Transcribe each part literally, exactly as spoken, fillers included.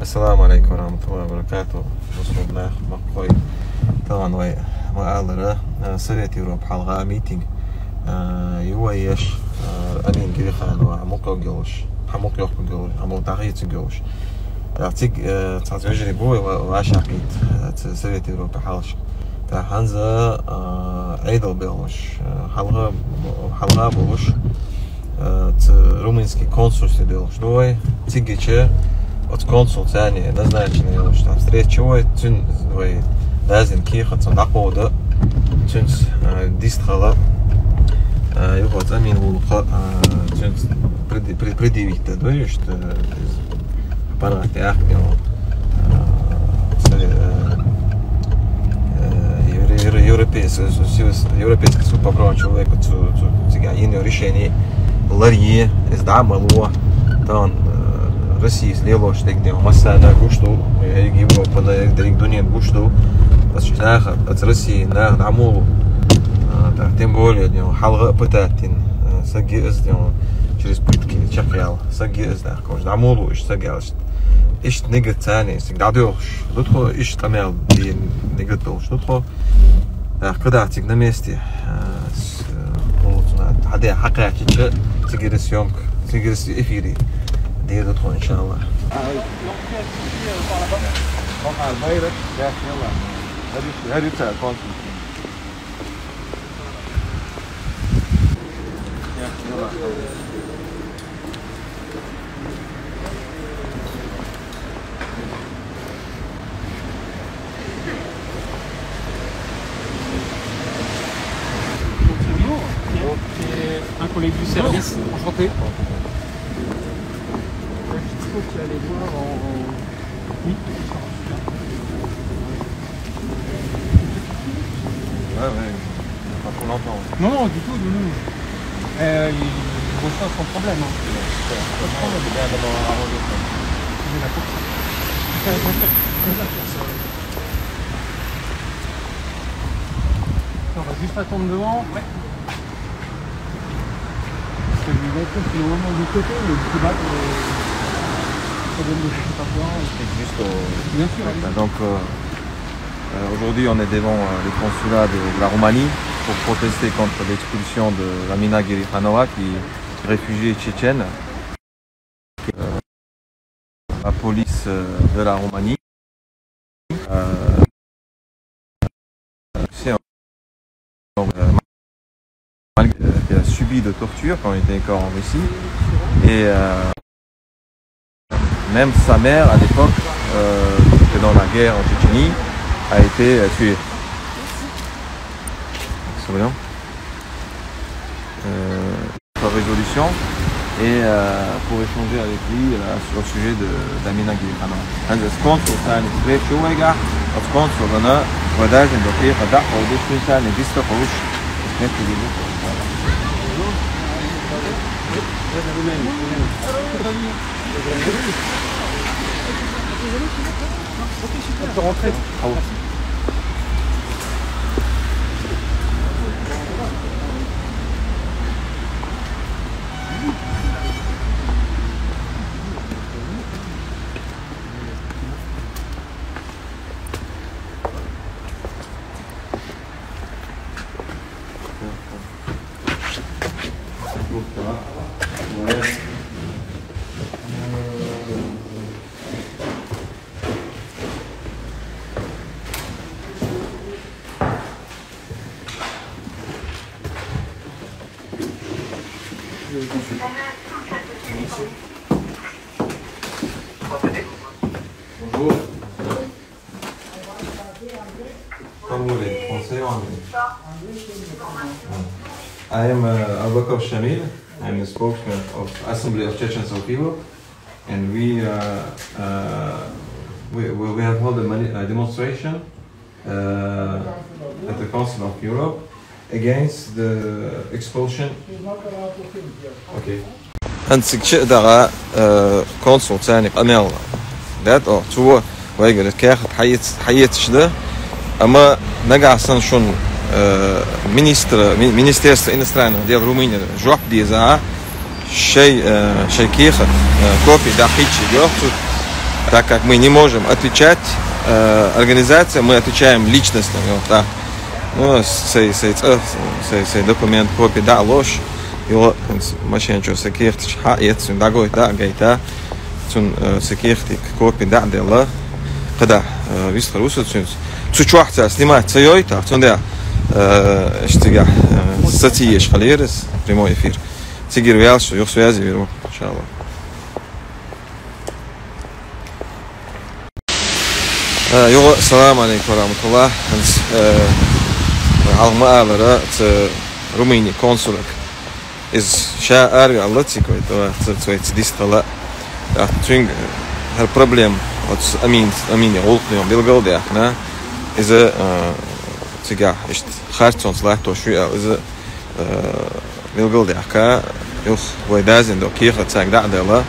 Ассаламу Ӏалайкум ва рахьматуллахӀи ва баракатухӀ. Бусалба нах, ма-, хой. Тахан вай, ма аллара, а, Совет Европы хьалха митинг, а, ю вай еш, а, Амин Гериханова, хьамукъ йоах йолаш, хьамукъ йоах йолаш, хьамукъ дӀахийца йолаш. А, цига, а, цхьацца вежарий бу вай ва-, вӀашагӀкхийтта, а, ца Совет Европы хьалхашка. ТӀаккха хӀанз, а, Ӏедал белхаш, а, хьалха, хьалха болаш, а, ца румынский консульстве белхаш ду вай. Цигача оцу консулца цхьана назначенный йолаш там встреча вай, цуьнан вай даздина кехат цунна дӀакховда, цуьнца, а, дистхила, а, юха оцу Амин гӀуллакха, а, цуьнца преди-, пред-, предъявить дан ду, иштта, а, из аппарат яхкино, а, ца, а, а, евро-, евро-, европейс-, с-, с-, с-, Европейский суд по правам человека цу, цу, цига йина решение ларъе, из дӀа а ма ло, тахан, а, Россис лелош дерг де, массарна гуш ду, ерриг Европана, ерриг дуьненна гуш ду, оцу наха, оцу Россин наха дӀа муха ло, а, так, тем более, де, хьалха а пытать дина, а, саг я из, де, через пытки чекхъяла, саг я из, нах, кхош, дӀа муха ло иштта саг аьлча. Иштта нигат царна, цига дӀадоьлхуш ду тхо, иштта къамел дийна нигат долуш ду тхо. ТӀаккха кхидӀа цига на месте, а, с-, а, хӀинца хьаде хьакхаьчча, цигара съёмка, цигара эфире дийр ду тхо, иншаллахӀ. Un collègue du service, enchanté. Il faut qu'il allait voir en, en... Oui. Ouais, ouais, il y a pas trop longtemps, ouais. Non, non, du tout, non, non. Euh, il, il reçoit sans problème, hein. Pas de problème. C'est bien d'avoir arrangé ça. Il est là pour ça. On va juste attendre devant. Ouais. Parce que les voitures, c'est normalement du côté, mais du coup, là, euh, ça donne des petits papillons. C'est juste au... Bien sûr, allez-y. Donc, euh, euh, aujourd'hui, on est devant, euh, le consulat de, de la Roumanie pour protester contre l'expulsion de Amina Gherichanova, qui est réfugiée tchétchène. Euh, la police, euh, de la Roumanie. Euh, c'est un, donc, euh, malgré, euh, qu'elle a subi de torture quand elle était encore en Russie. Et, euh, même sa mère, à l'époque, euh, qui était dans la guerre en Tchétchénie, a été, euh, tuée. Souriant. Euh, Résolution et, euh, pour échanger avec lui, euh, sur le sujet de, d'Amina Gherichanova. هنزل سبونسر ثاني، سبريت شو ويقع؟ سبونسر لنا وداجن دقيقة دع ودش من ثاني، ديستا قروش. سبريت شو ويقع؟ Bonjour. Comme vous voulez, français ou anglais? I am, uh, Abubakar Shamil. I'm the spokesman of Assembly of Chechens of Europe, and we, uh, uh, we, we, we have held a mani-, a demonstration, uh, at the Council of Europe against the expulsion. Okay. ХӀинца цига чу а даха, э, консул царна къамел даьд, о, цо вайгара кехат хьаэц-, хьаэцаш да. Амма нагахь санна шуна, э, министра, ми-, Министерство иностранных дел Румынии жоп деза, шоай, э, шоай кехат, э, копи дахьийта йоах цо. Так как мы не можем отвечать, э, организациям, мы отвечаем личностям, вот так. Ну, сай, сай цӀа, сай, сай документ копи дӀа а луш, йола машен чу са кехаташ хьаэца, цуьнан дӀагойта дӀа а гайта, цунна, э, са кехатий копи дӀа а делла, кхидӀа, э, вистхир ву со цуьнца. Цу чохь цара снимать ца йойта, цундела, э, иштта цигахь, э, сацийеш хилира иза, прямой эфир. Цигара ваьлла со, юха связи вир ву, иншалла. Э, юха, салам алейкум ва рахматуллах. ХӀанз, э, хьалха ма аллара, цу Румыни консулага. Иза ша араваьлла цига вай, тӀаккха цу, цу вайца дистхила. ТӀаккха цуьнга, э, хӀара проблема, оцу Амин, Амине гӀуллакх ден билгал а даьхна. Иза, э, цигахь иштта харцонца латтош ю аьлла, иза, э, билгал а даьхка, юха вай дазийна долу кехат цаьрга дӀа а делла.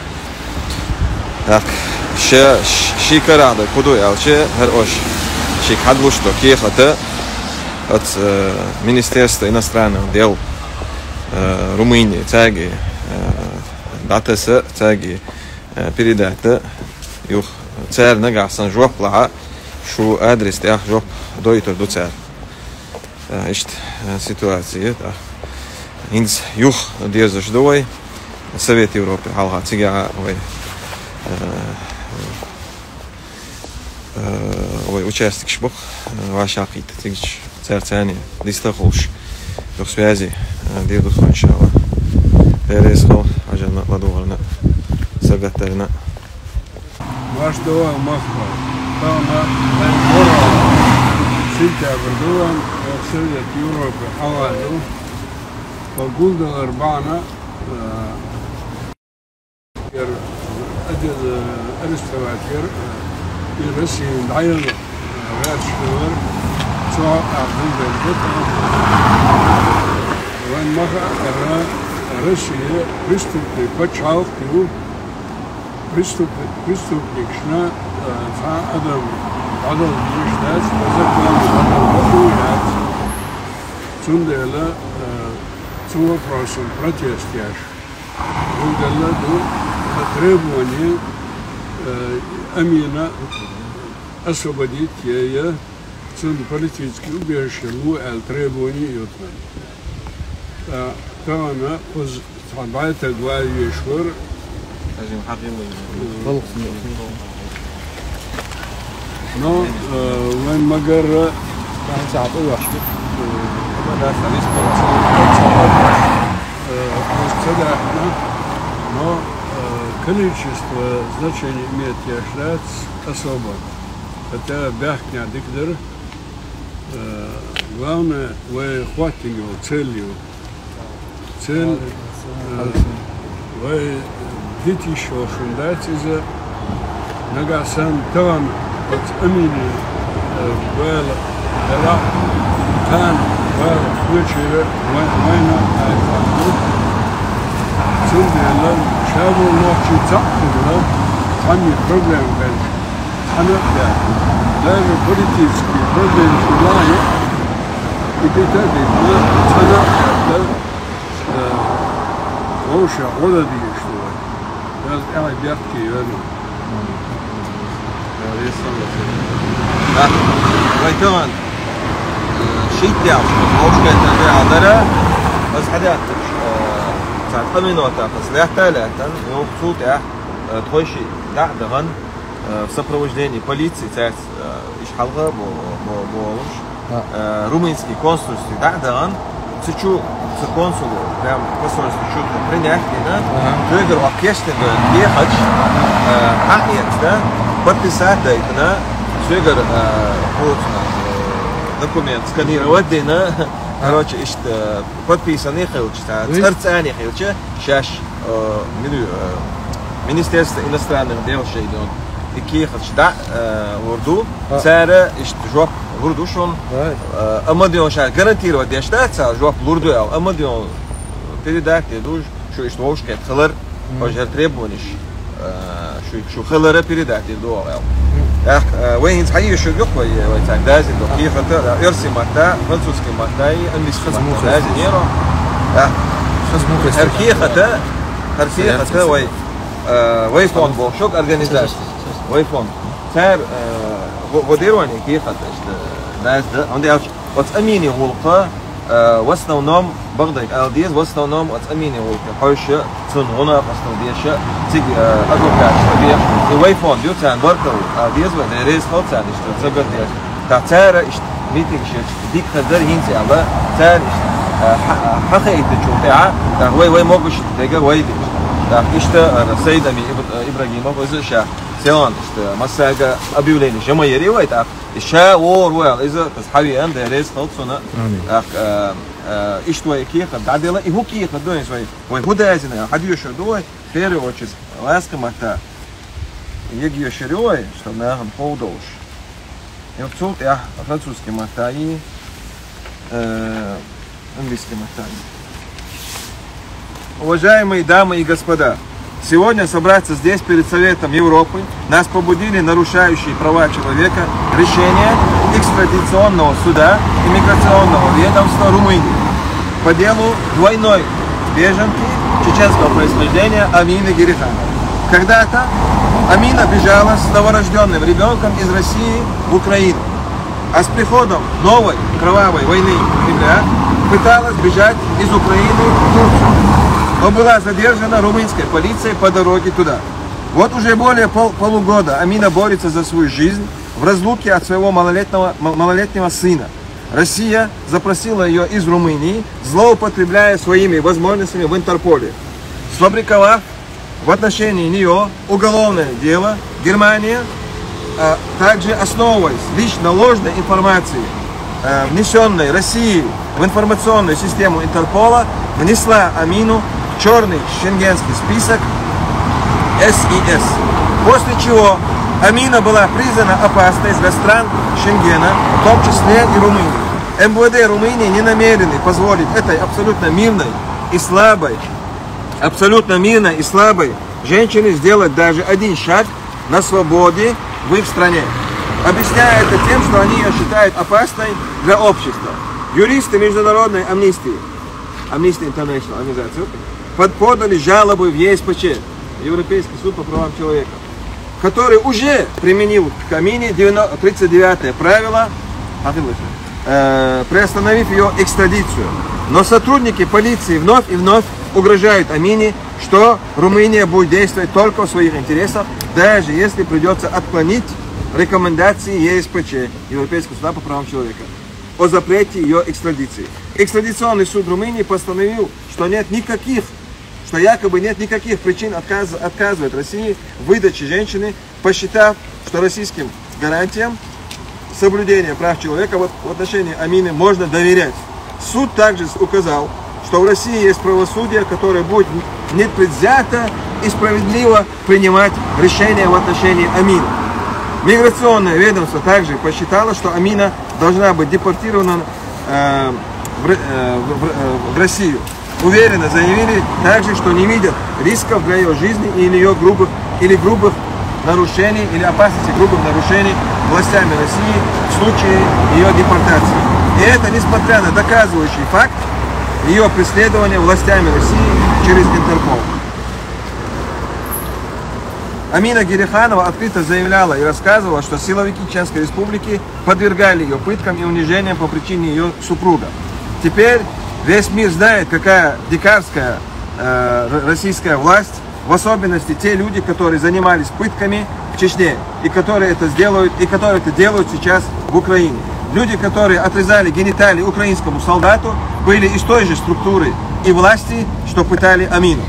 ТӀаккха ша, ш-, ши карахь дан кху ду аьлча, хӀара ош шига хьадалуш долу кехата оцу, э, Министерство иностранных дел, э, Румынии цаьрга, э, дӀатаса, цаьрга, э, передать дан, юха цара нагахь санна жоп лахь, шун адрес тӀехь жоп дойтур ду цара. Э, иштта, э, ситуация, да. ХӀинца юха дезаш ду вай Совет Европы, хьалха цигахь вай, э, э, вай участникаш бу, э, вовшахкхетта, цигахь цара царна дистхуьлуш, юха связи, э, дийр ду тхо, иншалла. Дела реза хуьлда хьажарна, ладугӀарна, сагатдарна. Ваш дова махка. Тахана ай гора сентябрь дова, Совет Европы хьалха ду. По гулдалар бахьана, э, ер, адил, э, арестовать яр, э, и Россия дӀаяла, э, гӀерташ хилар, цо а гулдал бу тахана. Вайн маха ара Россия преступный пачхьалкх ю, преступ-, преступникашна, э, цхьа адам дӀадала дезаш дац, по закону дӀадала бакъо яц. Цундела, э, цу вопросана протест еш гулделла ду, э, требование, э, Амина освободить е, е, цунна политический убежище ло аьлла требование ю тхан. Ткъа тахана кхуза цхьа бӀе стаг вала везаш вара. Хьажим хьакъ ю вайн. Но, э, вайн ма-гарра, ца хьакъ ю ваш. Э, ма дац, ца хьакъ ю. Э, ца даьхна, но, э, количество значение имеет еш дац особо. Хотя баьхкина дика дара. Э, главное, вай хӀоттийна йолу цель ю. Цель, э, вай дита йиш йолуш хӀума дац иза. Нагахь санна тахана оцу Амине, э, вала дара, тахана вала кхечуьра вай-, вайна а ду. Цундела ша волу нохчий цхьаъ хилла, цхьамма проблема хилча, цхьана а даьлла. Даже политический проблемаш хилла, и дита а дитина, цхьана а даьлла, э, вовшех гӀо дан дезаш ду вай. Дала тӀаьхье бехке йойла. Да, вай тахана, э, шийтта деш, вовшахкхетар бен а дара, аса хьадаьхкича, э, цхьа ткъа минотах аса лаьтта а лаьттина, юха цул тӀаьхьа, э, тхойшиъ дӀа а дахана, э, в сопровождении полиции, цаьрца, э, иштта хьалха бо-, бо-, болуш, э, румынский консульстве дӀа а дахана, цу чу, цу консуло, прям посольство чу принять дина, цигара оха кечдина долу кехаташ, э, хьаэцна, подписать дайтина, цигара, э, кхуза, э, документ сканировать дина, короче, иштта, э, подписанный хилча, цхьа цӀарца цӀена хилча, шаьш, э, мину-, э, Министерство иностранных дел шайна и кехаташ дӀа, э, лур ду, цара иштта жоп лур ду шуна. Э, амма ден ша гарантировать деш дац, цара жоп лур ду аьлла, амма ден передать дер ду, шу иштта вовшахкхетта хилар, хӀара требованеш, э, шу, шу хилара передать дер ду аьлла. ТӀаккха, э, вай хӀинца хьайийшур ю-кх вай, вай цхьа дазийна долу кехат, э, оьрсийн матта, французский матта и английский матта дазийнера. ТӀаккха хӀара кехат, хӀара кехат вай, э, вай фонд бохуш йолу организация. Вай фонд. Цар, э, во-, во деревне кехат, значит, э, да, да, он делал, вот с Амини гулка, э, в основном, Багдад, Алдиз, в основном вот с Амини гулка, Хойша, Цунгуна, в основном деша, циг, э, агуркаш, деша, и вай фонд, ю цан, баркал, Алдиз, вай, да, рейс хол цан, значит, загордеш. Та цара, ишт, митинг шеш, дик хазар хинци ала, цар, ишт, э, ха-, ха-, хахайта чултя, та вай, вай могуш, дега вай диш. Та ишта, э, Саид Ами Иб-, э, Ибрагимов, вай зуша. Селан, ишта, массага объявление, жама яри вай, та, иша, вор, вай, ал, иза, тас хави ан, да, рейс хол цуна. Амин. Так, э, э, ишт вай киха, да, дела, и ху киха, дуин свай. Вай, ху да, изина, хадио шо, дуай, в первую очередь, ласка мата. Егио шо, вай, что нахам полдош. И вот цул, я, французский мата и, э, английский мата. Уважаемые дамы и господа, сегодня собраться здесь перед Советом Европы нас побудили нарушающие права человека решения экстрадиционного суда и миграционного ведомства Румынии по делу двойной беженки чеченского происхождения Амины Герихановой. Когда-то Амина бежала с новорожденным ребенком из России в Украину, а с приходом новой кровавой войны Кремля пыталась бежать из Украины в Турцию, но была задержана румынской полицией по дороге туда. Вот уже более пол- полугода Амина борется за свою жизнь в разлуке от своего малолетнего, м- малолетнего сына. Россия запросила ее из Румынии, злоупотребляя своими возможностями в Интерполе, сфабриковав в отношении нее уголовное дело. Германия, а, также основываясь лишь на ложной информации, э, внесенной Россией в информационную систему Интерпола, внесла Амину в черный шенгенский список СИС, после чего Амина была признана опасной для стран Шенгена, в том числе и Румынии. МВД Румынии не намерены позволить этой абсолютно мирной и слабой, абсолютно мирной и слабой женщине сделать даже один шаг на свободе в их стране, объясняя это тем, что они ее считают опасной для общества. Юристы международной амнистии, Amnesty International организации, под- подали жалобы в ЕСПЧ, Европейский суд по правам человека, который уже применил к Амине девяносто, тридцать девятое правило, э, приостановив ее экстрадицию. Но сотрудники полиции вновь и вновь угрожают Амине, что Румыния будет действовать только в своих интересах, даже если придется отклонить рекомендации ЕСПЧ, Европейского суда по правам человека, о запрете ее экстрадиции. Экстрадиционный суд Румынии постановил, что нет никаких, что якобы нет никаких причин отказ- отказывать России в выдаче женщины, посчитав, что российским гарантиям соблюдения прав человека в в отношении Амины можно доверять. Суд также указал, что в России есть правосудие, которое будет непредвзято и справедливо принимать решения в отношении Амины. Миграционное ведомство также посчитало, что Амина должна быть депортирована, э, в Р- э, в- в- э, в Россию. Уверенно заявили также, что не видят рисков для ее жизни или ее грубых или грубых нарушений или опасности грубых нарушений властями России в случае ее депортации. И это несмотря на доказывающий факт ее преследования властями России через Интерпол. Амина Гериханова открыто заявляла и рассказывала, что силовики Чеченской Республики подвергали ее пыткам и унижениям по причине ее супруга. Теперь весь мир знает, какая дикарская, э, р- российская власть, в особенности те люди, которые занимались пытками в Чечне, и которые это сделают, и которые это делают сейчас в Украине. Люди, которые отрезали гениталии украинскому солдату, были из той же структуры и власти, что пытали Амину.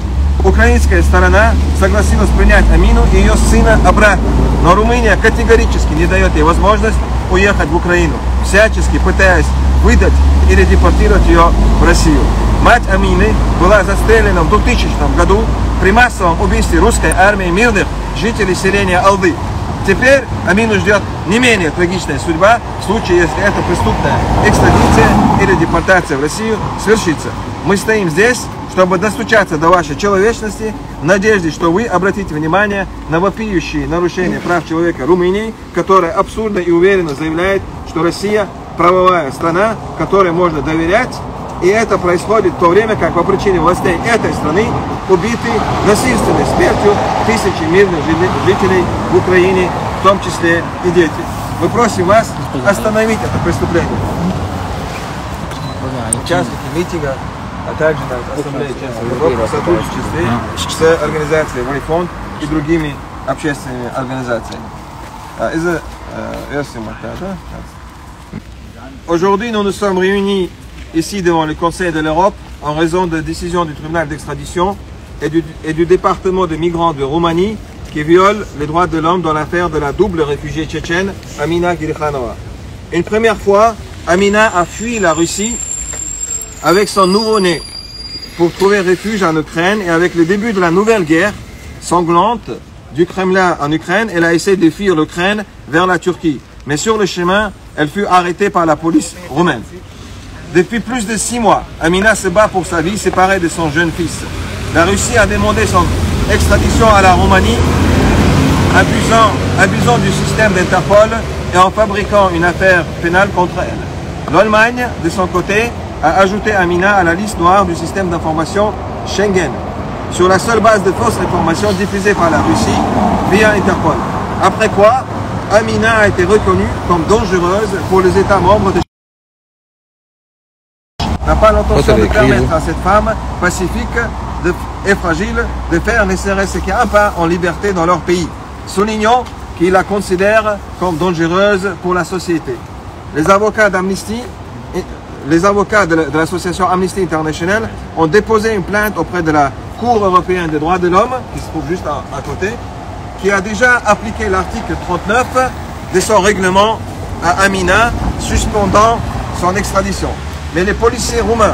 Украинская сторона согласилась принять Амину и ее сына обратно, но Румыния категорически не дает ей возможность уехать в Украину, всячески пытаясь выдать или депортировать ее в Россию. Мать Амины была застрелена в двухтысячном году при массовом убийстве русской армией мирных жителей селения Алды. Теперь Амину ждет не менее трагичная судьба в случае, если эта преступная экстрадиция или депортация в Россию свершится. Мы стоим здесь, чтобы достучаться до вашей человечности, в надежде, что вы обратите внимание на вопиющие нарушения прав человека Румынии, которая абсурдно и уверенно заявляет, что Россия правовая страна, которой можно доверять, И это происходит в то время, как по причине властей этой страны убиты насильственной смертью тысячи мирных жи- жителей в Украине, в том числе и дети. Мы просим вас остановить это преступление. Участники митинга, а также на Ассамблее членов Европы в сотрудничестве с организацией Вайфонд и другими общественными организациями. А, из-, э, если мы, да, да? Aujourd'hui, nous nous sommes réunis ici devant le Conseil de l'Europe en raison de décisions du tribunal d'extradition et du, et du département de migrants de Roumanie qui violent les droits de l'homme dans l'affaire de la double réfugiée tchétchène Amina Girkhanova. Une première fois, Amina a fui la Russie avec son nouveau-né pour trouver refuge en Ukraine et avec le début de la nouvelle guerre sanglante du Kremlin en Ukraine, elle a essayé de fuir l'Ukraine vers la Turquie. Mais sur le chemin, elle fut arrêtée par la police roumaine. Depuis plus de six mois, Amina se bat pour sa vie séparée de son jeune fils. La Russie a demandé son extradition à la Roumanie, abusant, abusant du système d'Interpol et en fabriquant une affaire pénale contre elle. L'Allemagne, de son côté, a ajouté Amina à la liste noire du système d'information Schengen, sur la seule base de fausses informations diffusées par la Russie via Interpol. Après quoi, Amina a été reconnue comme dangereuse pour les États membres de n'a pas l'intention de permettre à cette femme pacifique de- et fragile de faire ne serait-ce qu'un pas en liberté dans leur pays, soulignant qu'il la considère comme dangereuse pour la société. Les avocats d'Amnesty, et- les avocats de, de l'association Amnesty International ont déposé une plainte auprès de la Cour européenne des droits de l'homme, qui se trouve juste à, à côté, qui a déjà appliqué l'article trente-neuf de son règlement à Amina, suspendant son extradition. Mais les policiers roumains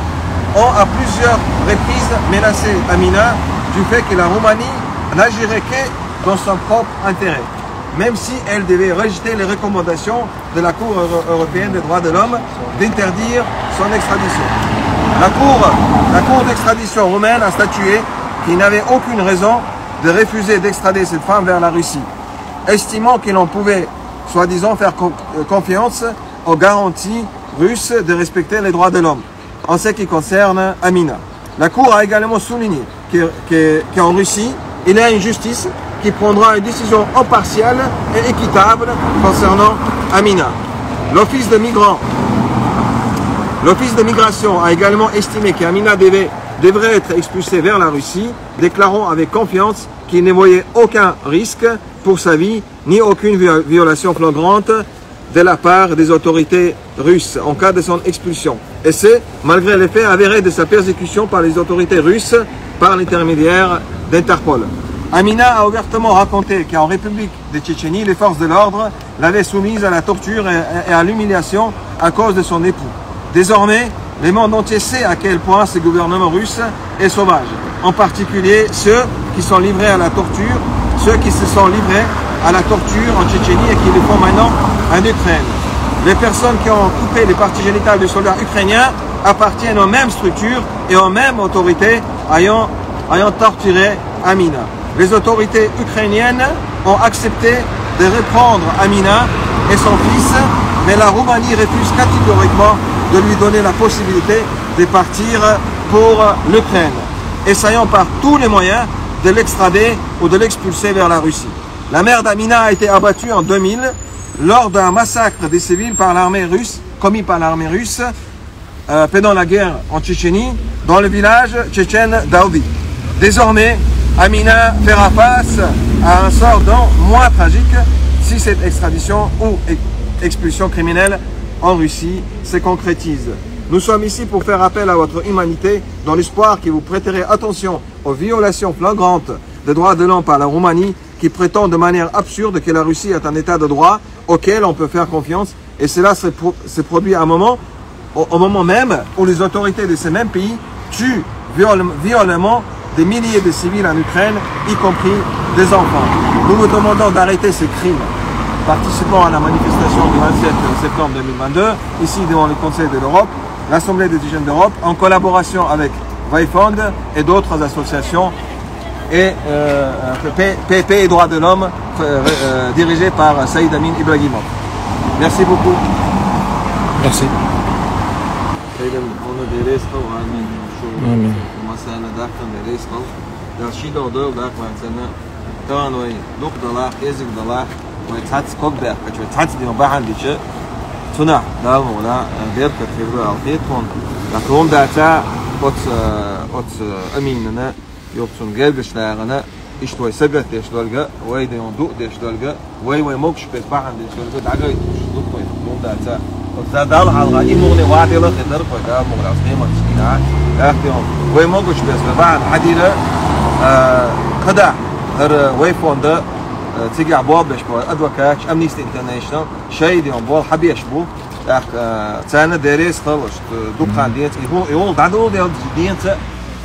ont à plusieurs reprises menacé Amina du fait que la Roumanie n'agirait que dans son propre intérêt, même si elle devait rejeter les recommandations de la Cour euro- européenne des droits de l'homme d'interdire son extradition. La Cour, la Cour d'extradition roumaine a statué qu'il n'avait aucune raison de refuser d'extrader cette femme vers la Russie, estimant que l'on pouvait, soi-disant, faire co- euh, confiance aux garanties russes de respecter les droits de l'homme en ce qui concerne Amina. La Cour a également souligné que- que- qu'en Russie, il y a une justice qui prendra une décision impartiale et équitable concernant Amina. L'Office de migrants, l'Office de migration a également estimé qu'Amina devait, devrait être expulsée vers la Russie, déclarant avec confiance qu'il ne voyait aucun risque pour sa vie ni aucune vio- violation flagrante de la part des autorités russes en cas de son expulsion. Et ce, malgré les faits avérés de sa persécution par les autorités russes par l'intermédiaire d'Interpol. Amina a ouvertement raconté qu'en République de Tchétchénie, les forces de l'ordre l'avaient soumise à la torture et, et à l'humiliation à cause de son époux. Désormais, le monde entier sait à quel point ce gouvernement russe est sauvage, en particulier ceux qui sont livrés à la torture, ceux qui se sont livrés à la torture en Tchétchénie et qui le font maintenant en Ukraine. Les personnes qui ont coupé les parties génitales du soldat ukrainien appartiennent aux mêmes structures et aux mêmes autorités ayant, ayant torturé Amina. Les autorités ukrainiennes ont accepté de reprendre Amina et son fils, mais la Roumanie refuse catégoriquement de lui donner la possibilité de partir pour l'Ukraine, essayant par tous les moyens de l'extrader ou de l'expulser vers la Russie. La mère d'Amina a été abattue en deux mille lors d'un massacre des civils par l'armée russe, commis par l'armée russe, euh, pendant la guerre en Tchétchénie, dans le village tchétchène d'Aoudi. Désormais, Amina fera face à un sort donc moins tragique si cette extradition ou ex- expulsion criminelle en Russie se concrétise. Nous sommes ici pour faire appel à votre humanité dans l'espoir que vous prêterez attention aux violations flagrantes des droits de l'homme par la Roumanie qui prétend de manière absurde que la Russie est un état de droit auquel on peut faire confiance. Et cela se, pro- se produit à un moment, au, au moment même où les autorités de ces mêmes pays tuent viol- violemment des milliers de civils en Ukraine, y compris des enfants. Nous vous demandons d'arrêter ces crimes. Participant à la manifestation du vingt-sept septembre deux mille vingt-deux, ici devant le Conseil de l'Europe, l'Assemblée des jeunes d'Europe, en collaboration avec Vifund et d'autres associations, et euh, P- PP et droits de l'homme, euh, euh, dirigé par Saïd Amin Ibrahimov. Merci beaucoup. Merci. Хьуна Дерес хов, амин. Шу Амин. Масана дахкан Дерес хов. Дал ши дол дол дах вацана. Тан вай дух далах, эзик далах, вай цац ког бях, качу цац дима бахан дича. Цуна дал муна, беркат хибру алхит хун. Да ком даца, от, от, аминна, йохцун гергаш лагана, ишт вай сагат деш долга, вай ден ду деш долга, вай вай могш бес бахан деш долга, дагай душ, дух вай, мундаца. От за дал халга, и мугне вадела хедар кой, да, муграс, немат шкина. Ахтион, вай могш бес бахан хадира, а, када, хар вай фонда, а, цига бо беш бо, адвокат, Amnesty International, шайдион бол хабеш бу, Так, э, царна Дерес халаш, э, дукхан Мгм. Денц, и гу-, и ол дадул дел денца,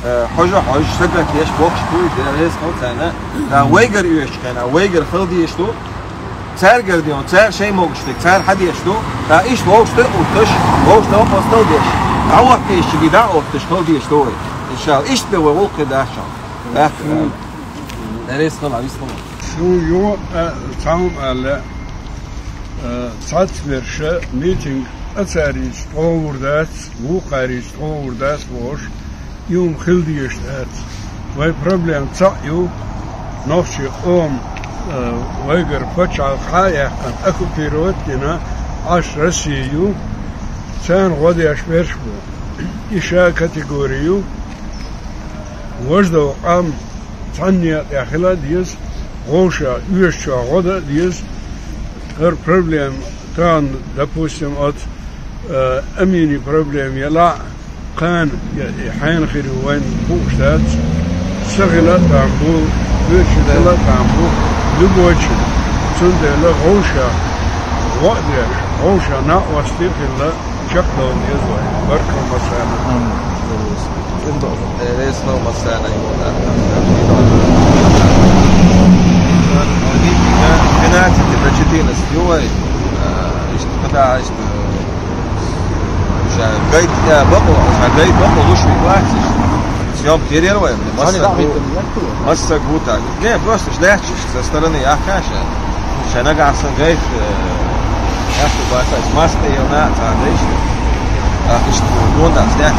э, хожа хож, сагат еш, бокш туй, Дерес хал царна. Да, вайгар юеш кена, вайгар хал деш ту. Цар гар дион, цар шей могш тек, цар хад еш ту. Да, иш вокш тек, уташ, вокш тек, постал деш. А вот еш чиги, да, отташ хал деш ту. Иншалла, иш бе вай волк дашан. Так, э, Дерес хал, авис хал. Шу ю, э, цам, э, ле. Э, цац берша митинг ацариц тӀовр дац, вукхариц тӀовр дац вош, юм хил деш дац. Вай проблем цаӀ ю, нохчи къом, э, вайгар пачхьалкха яхкан оккупировать дина Ӏаш Россия ю, царна гӀо деш берш бу. И ша категори ю, важдал къам цхьанне тӀехила деза, вовша оьшача гӀо да деза, хӀара проблема тан, допустим, от, э, амини проблема яла, кхана я, я хьайна хири вайн бууш дац, сахила там бу, оьшача хила там бу, любой чу. Цундела вовша гӀо деш, вовша на васти хила, чакхдала деза вай. Баркал массарна. Амин. Дерес хал массарна. Двенадцать до четырнадцать. Ювай. Ишт, когда, ишт, э, ша гайд, э, бакъу, ша гайд бакъу луш ми классиш. Съём перерываем. Масса гу-, масса гута. Не, просто шляхчиш со стороны Ахаша. Шанага асан гайд, э, яху баса, маска елна, та дайш. А, ишт, гонда, сдя.